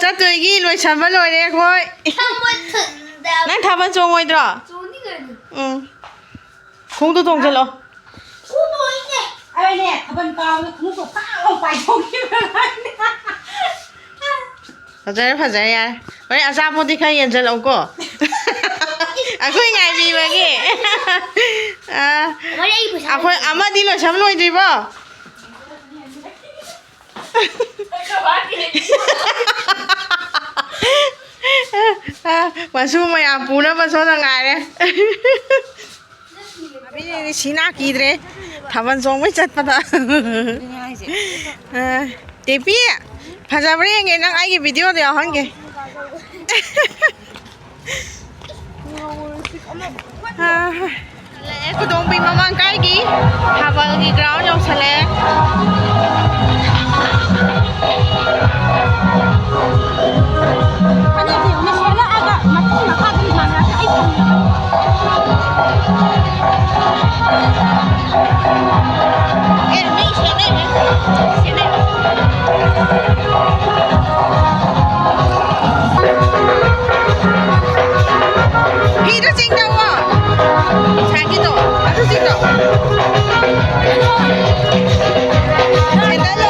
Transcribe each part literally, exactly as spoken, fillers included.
ꯆꯠꯇꯣꯏꯒꯤ ꯂꯣꯏꯁꯟꯕ ꯂꯣꯏꯔꯦ ꯑꯩꯈꯣꯏ꯫ ꯊꯝꯃꯣꯏ ꯊꯨꯝꯗ ꯅꯪ ꯊꯥꯕꯜ ꯆꯣꯡꯉꯣꯏꯗ꯭ꯔꯣ? ꯆꯣꯡꯅꯤ ꯀꯩꯅꯣ꯫ ꯎꯝ꯫ ꯈꯣꯡꯗꯣ ꯇꯣꯡꯁꯤꯜꯂꯣ꯫ ꯈꯨꯕꯣꯏꯅꯦ꯫ ꯑꯩꯅꯦ ꯊꯥꯕꯜ ꯀꯥꯕꯗ ꯈꯣꯡꯎꯞꯇꯣ ꯇꯥꯛ ꯂꯥꯎ ꯄꯥꯏꯊꯣꯛꯈꯤꯕ꯭ꯔꯥ ꯈꯪꯗꯦ꯫ ꯐꯖꯔꯦ, ꯐꯖꯔꯦ, ꯌꯥꯔꯦ꯫ ꯍꯣꯔꯦꯟ ꯑꯆꯥꯄꯣꯠꯇꯤ ꯈꯔ ꯌꯦꯟꯁꯤꯜꯂꯛꯎꯀꯣ꯫ ꯑꯩꯈꯣꯏ ꯉꯥꯏꯕꯤꯕꯒꯤ꯫ ꯑꯥ, ꯍꯣꯔꯦꯟ ꯑꯩ ꯄꯩꯁꯥ ꯑꯩꯈꯣꯏ ꯂꯩꯇꯦ꯫ ꯑꯃꯗꯤ ꯂꯣꯏꯁꯟ ꯂꯣꯏꯗ꯭ꯔꯤꯕꯣ? ꯑꯥ, ꯃꯁꯨ ꯃꯌꯥꯝ ꯄꯨꯅꯕ ꯁꯣꯝꯗ ꯉꯥꯏꯔꯦ꯫ ꯑꯕꯤꯅꯦꯗꯤ ꯁꯤꯅꯥ ꯀꯤꯗ꯭ꯔꯦ ꯊꯥꯕꯜ ꯆꯣꯡꯕꯩ ꯆꯠꯄꯗ꯫ ꯑꯗꯨꯅꯦ ꯍꯥꯏꯁꯦ꯫ ꯑ, ꯇꯦꯄꯤ, ꯐꯖꯕ꯭ꯔꯥ ꯌꯦꯡꯒꯦ, ꯅꯪ ꯑꯩꯒꯤ ꯚꯤꯗꯤꯑꯣꯗ ꯌꯥꯎꯍꯟꯒꯦ꯫ ꯑ, ꯂꯥꯛꯑꯦ, ꯀꯨꯗꯣꯝꯕꯤ ꯃꯃꯥꯡ ꯀꯥꯏꯒꯤ ꯊꯥꯕꯜꯒꯤ ꯒ꯭ꯔꯥꯎꯟ ꯌꯧꯁꯜꯂꯛꯑꯦ꯫ ꯐꯅꯦꯛꯁꯦ ꯌꯦꯡꯉꯨꯅꯦ, ꯁꯦꯠꯂꯛꯑꯒ ꯃꯇꯨꯡ ꯃꯈꯥ ꯑꯗꯨꯝ ꯃꯥꯟꯅꯔꯒ ꯑꯩ ꯐꯪꯉꯦ꯫ ꯑꯦ, ꯃꯤ ꯁꯦꯠꯅꯩꯅꯦ꯫ ꯁꯦꯠꯅꯩ꯫ ꯐꯤꯗꯨ ꯆꯤꯡꯊꯧꯑꯣ꯫ ꯉꯁꯥꯏꯒꯤꯗꯣ, ꯑꯗꯨ ꯆꯤꯡꯊꯧ꯫ ꯁꯦꯟꯗꯜꯗꯣ꯫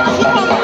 ꯑꯁꯤ ꯊꯝꯃꯣ꯫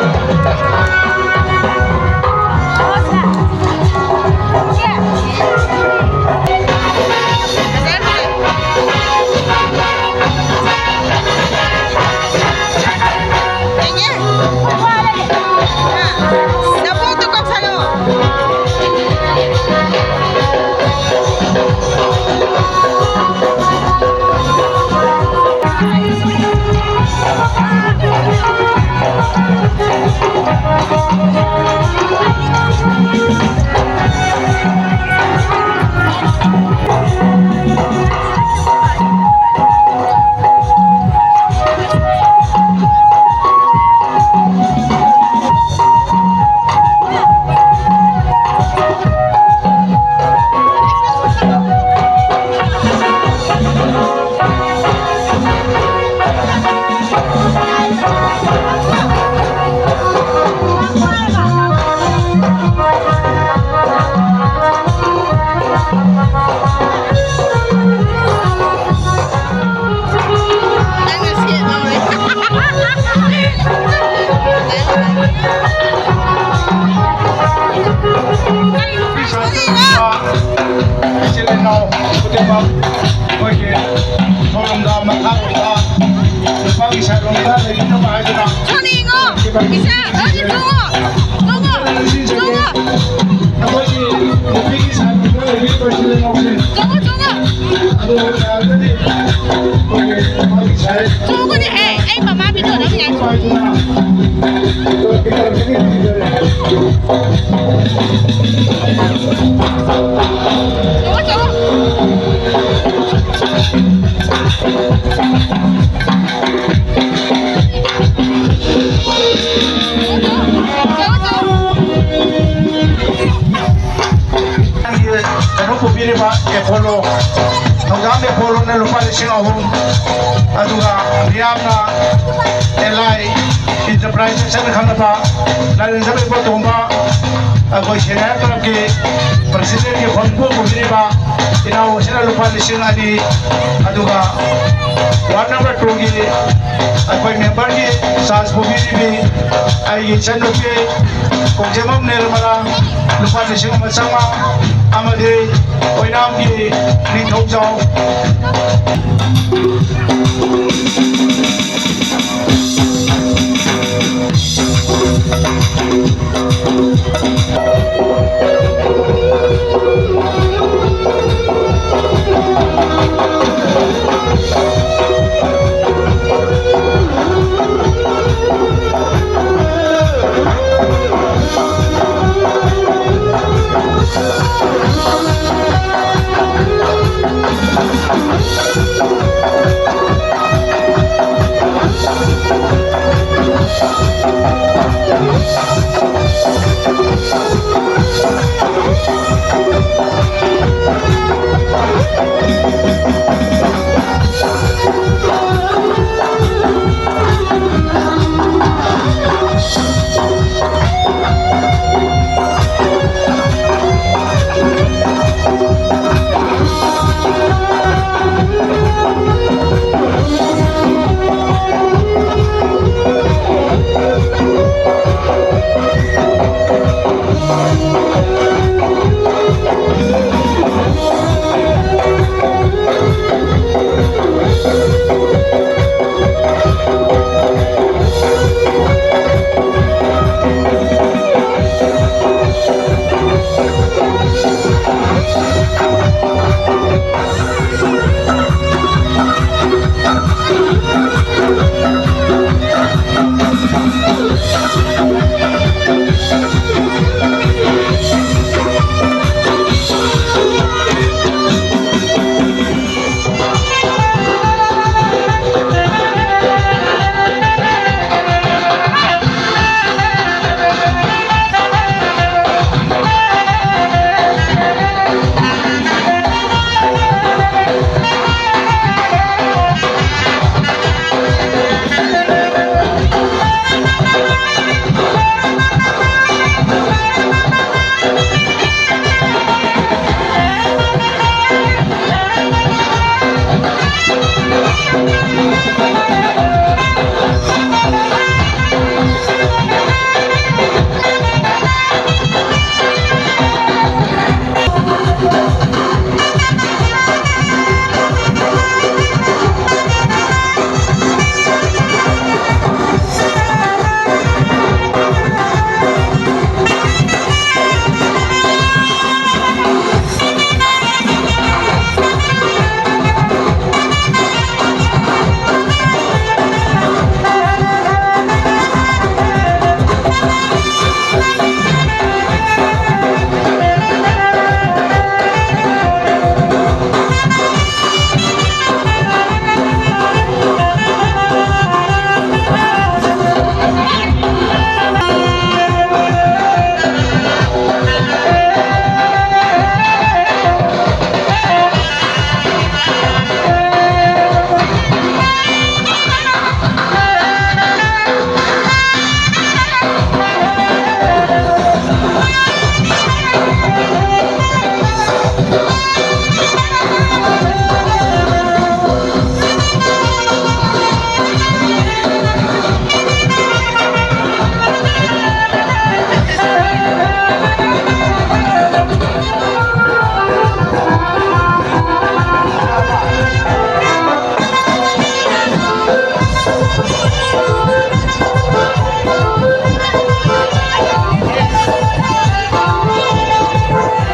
ꯑꯩꯈꯣꯏꯒꯤ ꯁꯣꯔꯣꯝꯗ ꯃꯈꯥꯔꯣꯝꯗ ꯅꯨꯄꯥꯒꯤ ꯁꯥꯏꯠꯂꯣꯝꯗ ꯂꯩꯕꯤꯅꯕ ꯍꯥꯏꯗꯨꯅ ꯁꯣꯅꯤꯉꯣ, ꯏꯆꯥ, ꯅꯪꯒꯤ ꯇꯣꯡꯉꯣ, ꯇꯣꯡꯉꯣ, ꯇꯣꯡꯉꯣ꯫ ꯑꯩꯈꯣꯏꯒꯤ ꯅꯨꯄꯤꯒꯤ ꯁꯥꯏꯠꯂꯣꯝꯗ ꯂꯩꯕꯤꯔꯤꯕ ꯏꯆꯤꯜ ꯏꯅꯥꯎꯁꯤꯡ ꯇꯣꯡꯉꯣ, ꯇꯣꯡꯉꯣ꯫ ꯑꯗꯨ ꯌꯥꯔꯒꯗꯤ ꯑꯩꯈꯣꯏꯒꯤ ꯅꯨꯄꯥꯒꯤ ꯁꯥꯏꯠ ꯇꯣꯡꯉꯨꯅꯦꯍꯦ, ꯑꯩ ꯃꯃꯥ ꯕꯤꯗꯤꯑꯣ ꯅꯝꯃꯤꯉꯥꯏ꯫ ꯍꯥꯏꯗꯨꯅ ꯇꯣꯡꯉꯣ, ꯇꯣꯡꯉꯣ꯫ ꯀꯩꯅꯣ ꯄꯨꯕꯤꯔꯤꯕ ꯑꯦꯄꯣꯂꯣ, ꯊꯧꯖꯥꯝ ꯑꯦꯄꯣꯂꯣꯅ ꯂꯨꯄꯥ ꯂꯤꯁꯤꯡ ꯑꯍꯨꯝ, ꯑꯗꯨꯒ ꯃꯤꯌꯥꯝꯅ ꯑꯦꯜ ꯑꯥꯏ ꯏꯟꯇꯔꯄ꯭ꯔꯥꯏꯖꯦꯁ ꯍꯥꯏꯅ ꯈꯪꯅꯕ ꯂꯥꯏꯔꯦꯟꯖꯝ ꯏꯕꯣꯇꯣꯝꯕ, ꯑꯩꯈꯣꯏ ꯁꯦꯅꯤꯌꯔ ꯀ꯭ꯂꯕꯀꯤ ꯄ꯭ꯔꯁꯤꯗꯦꯟꯒꯤ ꯐꯣꯟ ꯄꯨꯕꯤꯔꯤꯕ ꯏꯅꯥꯎ ꯑꯁꯤꯅ ꯂꯨꯄꯥ ꯂꯤꯁꯤꯡ ꯑꯅꯤ, ꯑꯗꯨꯒ ꯋꯥꯔꯗ ꯅꯝꯕꯔ ꯇꯨꯒꯤ ꯑꯩꯈꯣꯏ ꯃꯦꯝꯕꯔꯒꯤ ꯆꯥꯔꯖ ꯄꯨꯕꯤꯔꯤꯕꯤ ꯑꯩꯒꯤ ꯏꯆꯟꯅꯨꯄꯤ ꯀꯣꯡꯖꯦꯝꯕꯝ ꯅꯤꯔꯃꯂꯥ ꯂꯨꯄꯥ ꯂꯤꯁꯤꯡ ꯑꯃ ꯆꯥꯝꯃꯉꯥ ꯑꯃꯗꯤ ꯑꯣꯏꯅꯥꯝꯒꯤ ꯅꯤꯡꯊꯧꯖꯥꯎ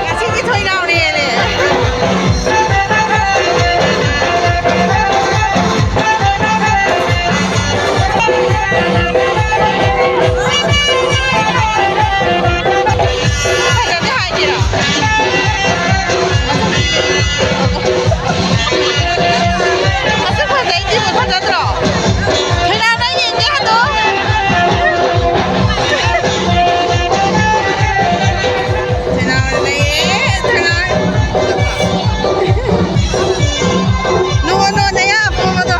ꯉꯁꯤꯗꯤ ꯊꯣꯏꯅꯥꯎꯅ ꯍꯦꯜꯂꯦ꯫ ꯐꯖꯗꯦ ꯍꯥꯏꯗꯤꯔꯣ? ꯑꯁꯤ ꯐꯖꯩꯁꯤꯕꯨ ꯐꯖꯗ꯭ꯔꯣ? ꯊꯣꯏꯅꯥꯎ ꯅꯪ ꯌꯦꯡꯒꯦ ꯍꯥꯏꯗꯣ? ꯊꯣꯏꯅꯥꯎ ꯂꯩꯌꯦ, ꯊꯣꯏꯅꯥꯎ꯫ ꯅꯣꯛꯑꯣ, ꯅꯣꯛꯑꯣ, ꯅꯌꯥ ꯑꯄꯣꯝꯕꯗꯣ꯫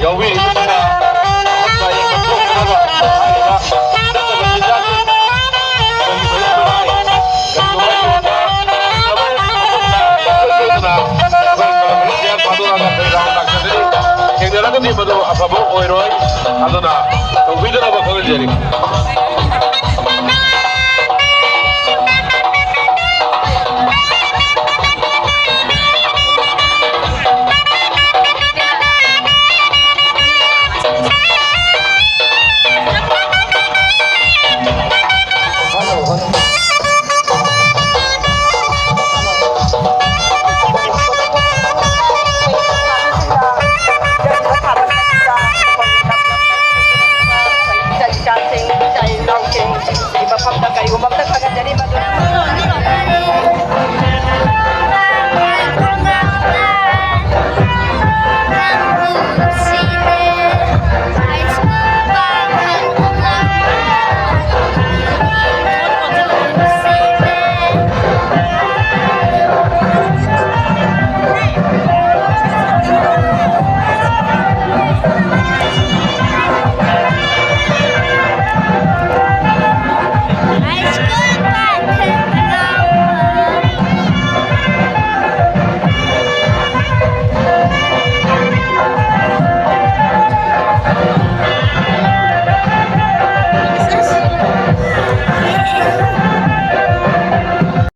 ꯌꯥꯎꯕꯤꯔꯤꯕꯁꯤꯡꯅ ꯊꯦꯡꯅꯔꯒꯗꯤ ꯃꯗꯨ ꯑꯐꯕ ꯑꯣꯏꯔꯣꯏ꯫ ꯑꯗꯨꯅ ꯇꯧꯕꯤꯗꯅꯕ ꯈꯪꯍꯟꯖꯔꯤ꯫